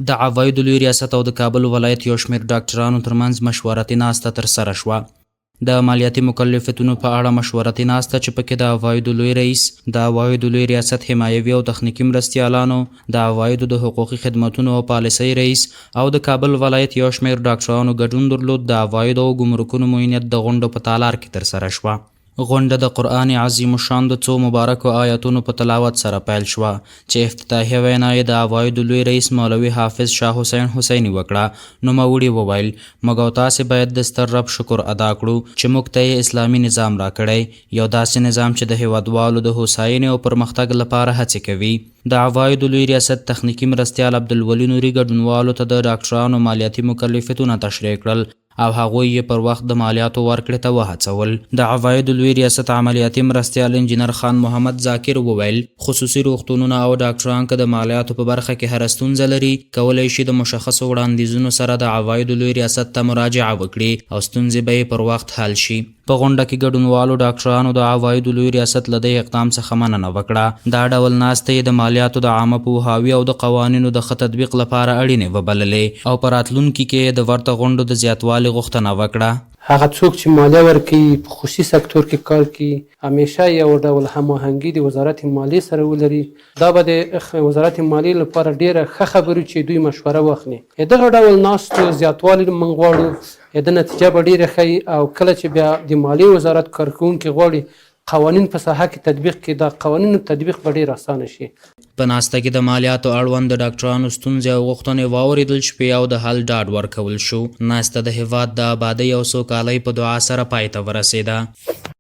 د عوایدو لوی ریاست او د کابل ولایت یو شمېر ډاکټرانو ترمنځ مشورتي ناسته ترسره شوه. د مالیاتي مکلفیتونو په اړه مشورتي ناسته چې پکې د عوایدو لوی رئیس، د عوایدو لوی ریاست حمایوي او تخنیکي مرستیالانو، د عوایدو د حقوقي خدمتونو او پالیسۍ رئیس او د کابل ولایت یو شمېر ډاکټرانو ګډون درلود، د عوایدو او ګمرکونو معینیت د غونډو په تالار کې ترسره شوه. غونډه د قرآن عظیم الشان د څو مبارکو آیتونو په تلاوت سره پیل شوه، چې افتتاحیه وینا یې د عوایدو لوی رئیس مولوي حافظ شاه حسین حسیني وکړه. نوموړي وویل، موږ او تاسې باید د ستر رب شکر ادا کړو، چې موږ ته یې اسلامي نظام راکړی، یو داسې نظام چې د هېوادوالو د هوساینې او پرمختګ لپاره هڅې کوي. د عوایدو لوی ریاست تخنیکي مرستیال عبدالولي نوري ګډونوالو ته د ډاکټرانو مالیاتي مکلفیتونه تشریح کړل او هغوی یې پر وخت د مالیاتو ورکړې ته وهڅول. د عوایدو لوی ریاست عملیاتي مرستیال انجینر خان محمد ذاکر وویل، خصوصي روغتونونه او ډاکټران که د مالیاتو په برخه کې هره ستونزه لري، کولی شي د مشخصو وړاندیزونو سره د عوایدو لوی ریاست ته مراجعه وکړي او ستونزې به یې پر وخت حل شي. په غونډه کې ګډونوالو ډاکټرانو د عوایدو لوی ریاست له دې اقدام څخه مننه وکړه. دا ډول ناستې یې د مالیاتو د عامه پوهاوي او د قوانینو د ښه تطبیق لپاره اړینې وبللې او په راتلونکي کې یې د ورته غونډو د زیاتوالي غوښتنه وکړه. هغه څوک چې مالیه ورکوي، په خصوصي سکتور کې کار کوي، همیشه یو ډول هماهنګي د وزارت مالیې سره ولري، دا به د وزارت مالیې لپاره ډېره ښه خبر وي چې دوی مشوره واخلي. دغه ډول ناستو زیاتوالی موږ غواړو، د نتیجه به ډېره ښه وي او کله چې بیا د مالیې وزارت کارکوونکي غواړي قوانین په ساحه کې تطبیق کړي، دا قوانینو تطبیق به ډېر اسانه شي. په ناسته کې د مالیاتو اړوند د ډاکټرانو ستونزې او غوښتنې واورېدل شوې او د حل ډاډ ورکول شو. ناسته د هېواد د ابادۍ او سوکالۍ په دعا سره پای ته ورسېده.